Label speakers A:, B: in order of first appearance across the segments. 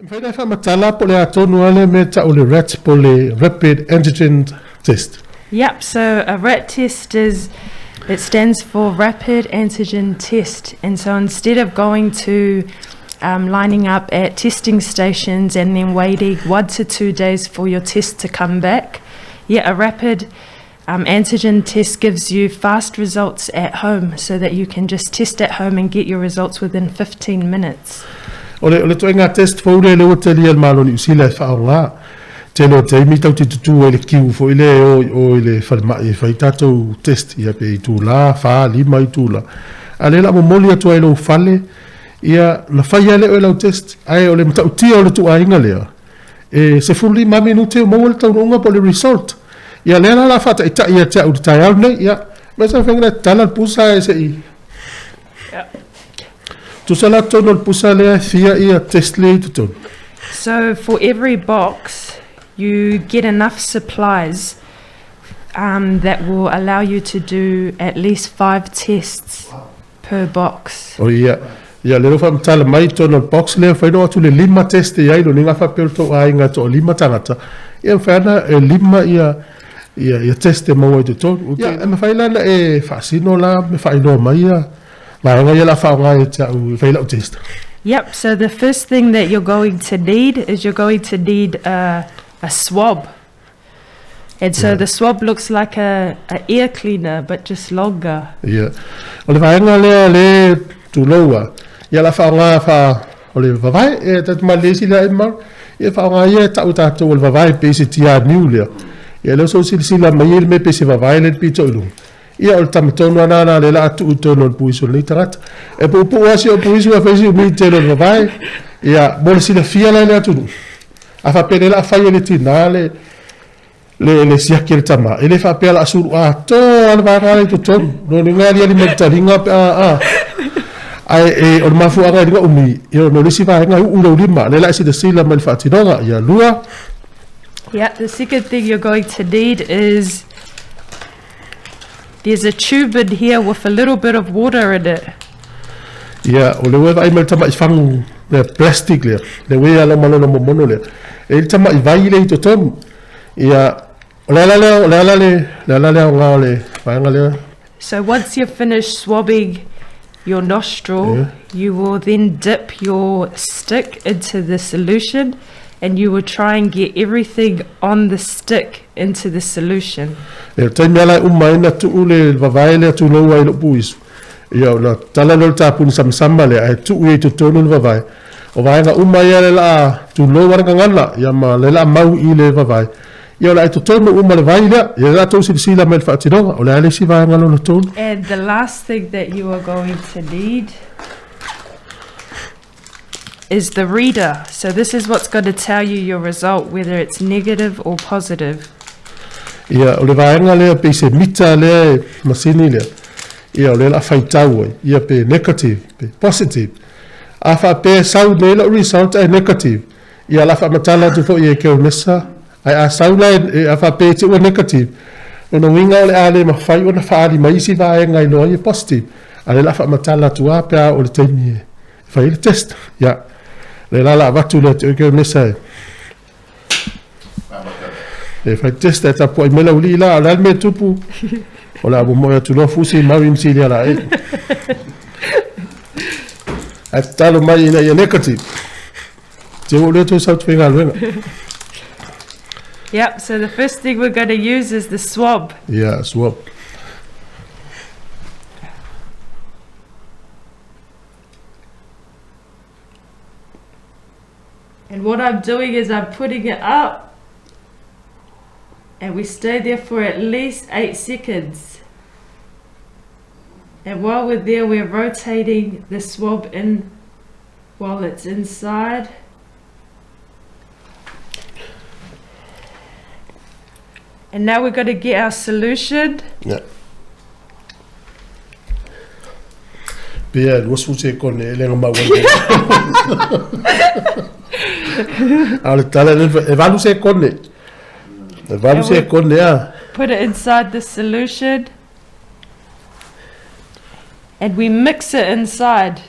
A: E mafai ona e faamatala po o le a tonu lava lea mea e tau o le RAT po o le Rapid Antigen Test?
B: Yep, so a RAT test is, it stands for Rapid Antigen Test. And so instead of going to um, lining up at testing stations and then waiting one to two days for your test to come back, yeah, a rapid um, antigen test gives you fast results at home so that you can just test at home and get your results within 15 minutes.
A: O le, o le toenga test fou lea lea ua talia e le Malo o Niu Sila e faaaoga. Tele o taimi tatou te tutū ai i le kiu foi lea e o i o i le falemai e fai tatou test, ia pe itula, fa, lima itula. A o lea o le a momoli atu ai i lou fale, ia na fai lava lea e oe lau test. Ae o le matautia o le ituaiga lea, E 15 minute ua maua le taunuuga po o le result. Ia lea la o le a faataitai ia te au i le taeao lenei. Ia, me sa fai na tatala le pusa e se i... Tusa la totonu o le pusa lea e fia ia test lea i totonu.
B: So for every box, you get enough supplies um, that will allow you to do at least five tests per box.
A: O ia, ia lea ua faamatala mai i totonu o le box lea, mafai ona oo atu le lima test e i ai, lona uiga a faapea o le tou aiga e toalima tagata, ia e mafai ona e lima ia ia ia test e maua i totonu. Ia, e mafai la ona e faasino la me faailoa mai ia vaega ia o le a faaaoga ia te au e fai ai lau test.
B: Yep, so the first thing that you're going to need is you're going to need a, a swab. And so yeah. the swab looks like a, a ear cleaner, but just longer.
A: Yeah. O le vaega lea le tuloua, ia la whaonga wha, o le vavae, e tatu mai le isi lea e mau, ia whaonga ia e tau tātou o le vavae pe se tia niu lea. Ia leo so silasila mai e le me pe se vavae le pito i lunga. Ia o le tama tonu ana ana le la atu i tonu o le puisu o lenei tagata. E puupuu lava si o puisu a fai si umi tele o le vavae. Ia mo le silafia la i le atunuu. A faapea le la fai e le tinā le le le siaki e le tama, e le faapea la sulu atoa le vaega lea i totonu. Lona uiga e aliali mai le taliga pe a a. Ae e, o le mafuaaga e luga umi, ia ona o le isi vaega e uu i lou lima, lea la e silasila mai le faatinoga. Ia lua.
B: Yeah, the second thing you're going to need is there's a tube in here with a little bit of water in it.
A: Ia, o le ua e vaai mai le tama'i fagu lea plastic lea, le ua e ala ma lona momono lea. E i ai le tama'i vai lea i totonu. Ia, o le ala lea, o le ala le, le ala le aoga o le vaega lea.
B: So once you've finished swabbing your nostril, yeah. you will then dip your stick into the solution and you will try and get everything on the stick into the solution.
A: E taimi ala e uma ai na tuu le vavae lea tulou ai lou puisu. Ia, ona tala lea o le tapuni samasama lea, ae tuu i ai i totonu le vavae. O vaega uma ia le laa tulou a le gagana, ia ma le laa mau i le vavae. Ia, o le a i totonu uma le vai lea, ia le laa tou silasila mai i le faatinoga, o le a le isi vaega lona tolu.
B: And the last thing that you are going to need is the reader. So this is what's going to tell you your result, whether it's negative or positive.
A: Ia, o le vaega lea pei se mita lea e masini lea. Ia, o lea la faitau ai. Ia, pe negative, pe positive. A faapea e sau nei lau result ae negative, ia la faamatala atu foi e Keonesa, ae a sau la e, a faapea e te ua negative, lona uiga o le a le mafai ona faaali mai isi vaega iloa ai e positive. A lea la faamatala atu a pe a o le taimi e fai ai le test. Ia, lea la la avatu lea te oe Keonesa e e fai test e tapuai mai lau lii la, o le a le mea e tupu? O le a momoe atu loa fusi maui ma silia la e. Ae tatalo mai ina ia negative. Te ua lea toe sau te whaingaluega.
B: Yep, so the first thing we're going to use is the swab.
A: Yeah, swab.
B: And what I'm doing is I'm putting it up and we stay there for at least eight seconds. And while we're there, we're rotating the swab in while it's inside. And now we're going to get our solution.
A: Yeah. Pea, 20 sekone e lenga mau ai. A o le tala le e valu sekone. E valu sekone a.
B: Put it inside the solution. And we mix it inside.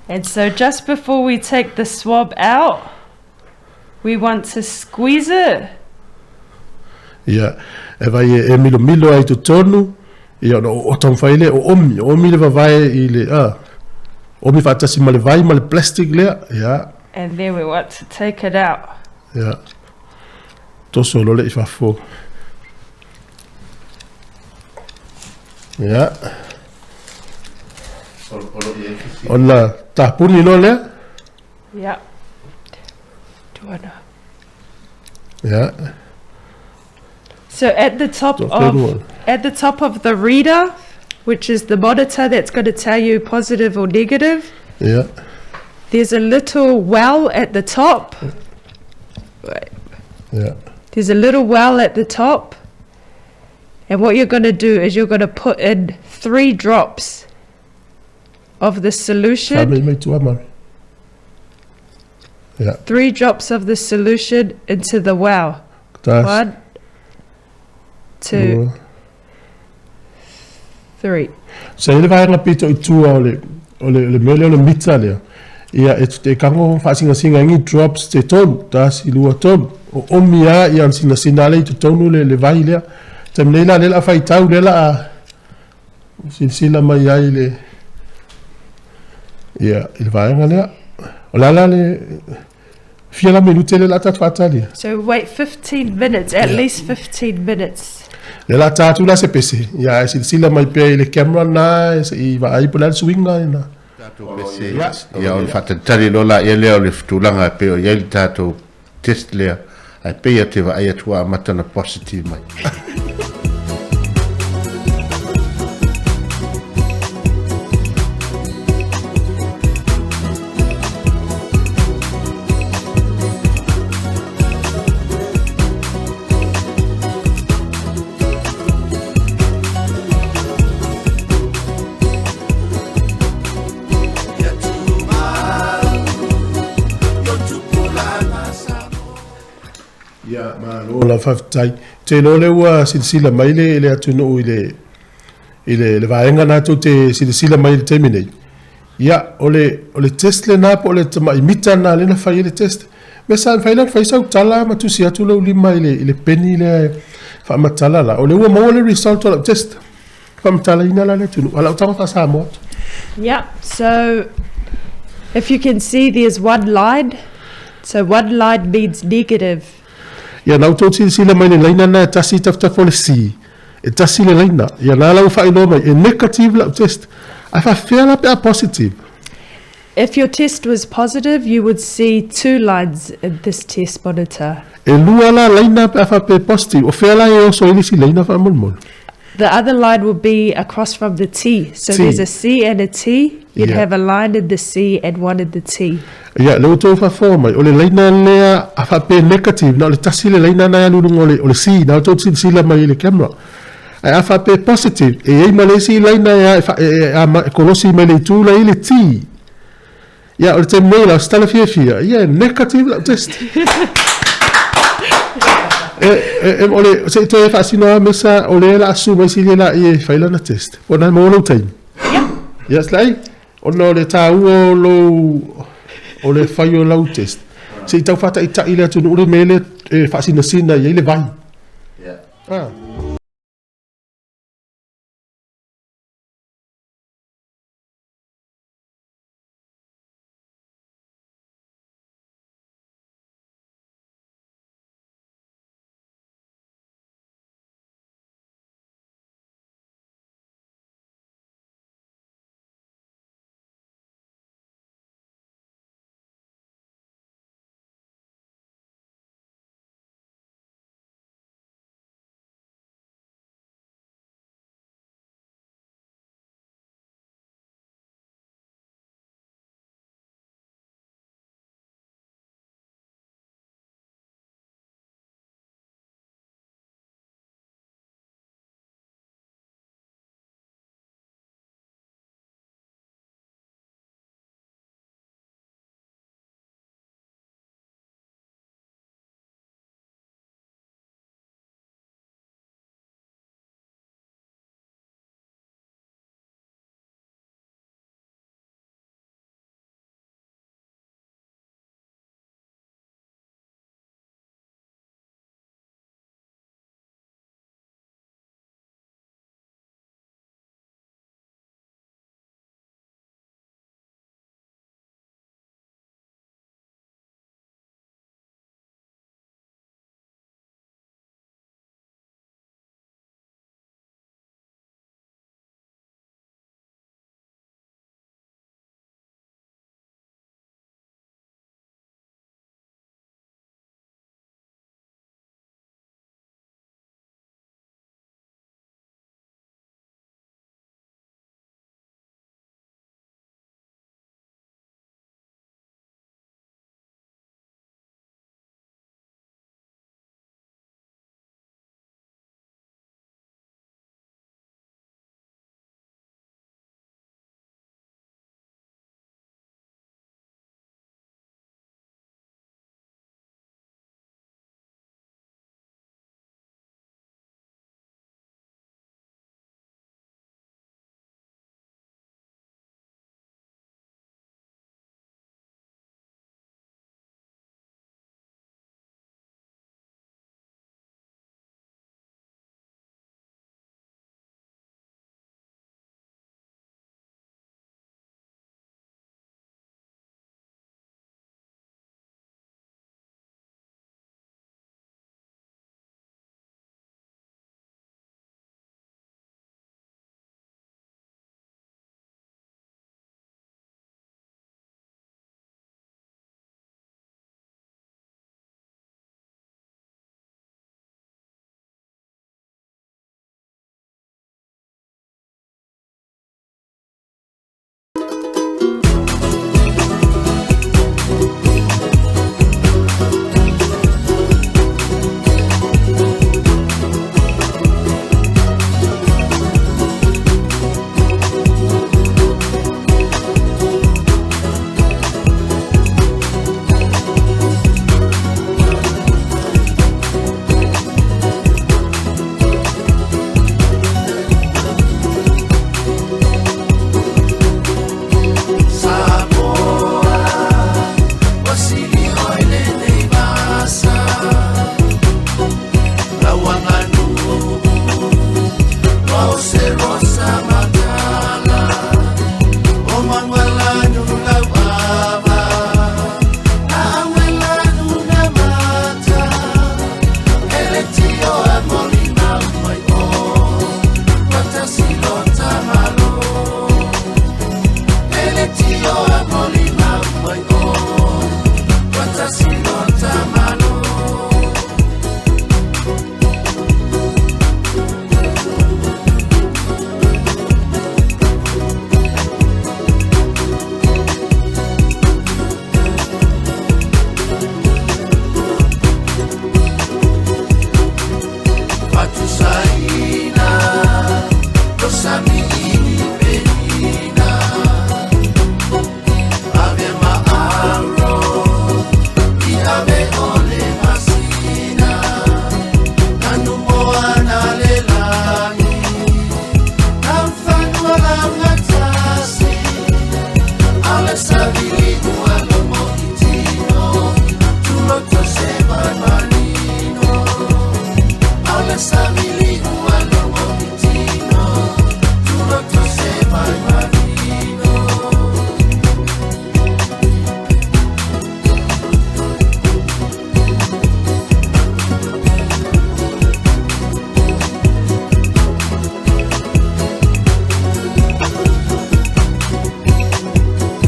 B: And so just before we take the swab out, we want to squeeze it.
A: Ia, e vai e milomilo ai totonu, ia ona o taumafai lea, o omi, o omi le vavae i le, omi faatasi ma le vai ma le plastic lea, ia.
B: And then we want to take it out.
A: Ia, toso loa le i fafo. Ia. Ona tapuni loa lea.
B: Ia. Do you wanna?
A: Ia.
B: So at the top of at the top of the reader, which is the monitor that's going to tell you positive or negative.
A: Yeah.
B: There's a little well at the top. Wait.
A: Yeah.
B: There's a little well at the top. And what you're going to do is you're going to put in 3 drops of the solution.
A: Yeah.
B: 3 drops of the solution into the well. 1, 2, 3.
A: Sa i le vaega pito i tua o le mea lea o le mita lea. Ia e te kango faasingasinga ai drops te tolu, 1, 2, 3. O omi a ia sinasina le i totonu le vai lea. Taimi nei la le la faitau le la silasila mai ai le ia i le vaega lea. O la la le fia la minute le la tatu faatali.
B: So wait 15 minutes, at least 15 minutes.
A: Le la tatu la se pese. Ia e silasila mai pea i le camera na e se i vaai po le suiga na.
C: Tatou pese ia o le faatalitali loa laia lea o le tulaga e pei o i ai le tatou test lea ae pei e te vaai atu ua amata ona positive mai.
A: Ia, malo la faafetai. Te iloa lea ua silasila mai le atunuu i le vaega na tou te silasila mai i le taimi nei. Ia, o le test lena po o le tamai mita na lea na fai ai le test. Mea sa mafai la ona fai sau tala ma tusi atu lau lima i le peni lea faamatala la. O le ua maua le result o lau test. Faamatalaina la le atunuu. A lau taga faa-Samoa atu.
B: Yeah, so if you can see there's one line. So one line means negative.
A: Ia, na outou silasila mai le laina na e tasi tafatafa o le C. E tasi le laina. Ia, na lau faailoa mai, e negative lau test. Ae faafefea la pe a positive?
B: If your test was positive, you would see 2 lines in this test monitor.
A: E lua la laina pe a faapea positive. O fea la e oso ai le isi laina faamolemole?
B: The other line will be across from the T. So
A: T.
B: There's a C and a T. You'd
A: Yeah.
B: have a line in the C and one in the T.
A: Ia, le outou faafofoga mai, o le laina lea a faapea negative, na o le tasi le laina na e alu i luga o le C, na outou silasila mai i le camera. Ae a faapea positive, e i ai ma le isi laina e kolosi mai le itu la i le T. Ia, o le taimi nei la, o se tala fiafia, ia, e negative lau test. O le, se i toe faasino lava mesa, o lea la asu mai sili la i e fai lana test. Po o na maua lou taimi.
B: Yeah.
A: Ia, slai, ona o le tāua o lou, o le fai o lau test. Se i tau faataitai le atunuu le mea lea e faasinasina i ai le vai.
C: Yeah.
A: Ah.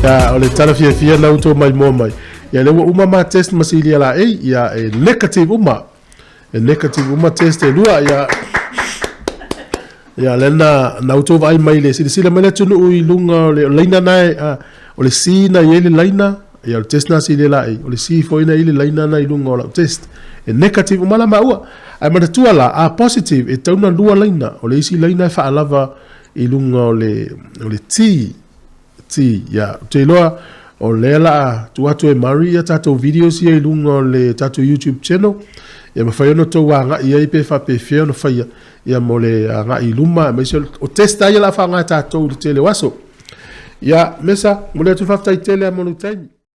A: Ia, o le tala fiafia na outou maimoa mai. Ia, lea ua uma ma test ma silia laei, ia, e negative uma. E negative uma test e lua, ia. Ia, lea na, na outou vaai mai le silasila mai le atunuu i luga o le laina na e, o le C na i ai le laina, ia o le test na silia laei, o le C foi na i ai le laina na i luga o lau test. E negative uma la maua. Ae manatua la, a positive, e tatau ona lua laina, o le isi laina e faalava i luga o le, o le T, T, ia, ou te iloa o lea la a tuu atu e Murray ia tatou videos ia i luga o le tatou YouTube channel, ia mafai ona outou agai ai pe faapefea ona faia ia mo le agai i luma, aemaise o test lava ia o le a faaaoga e tatou i le tele o aso. Ia, Mesa, momoli atu le faafetai tele lava mo lou taimi.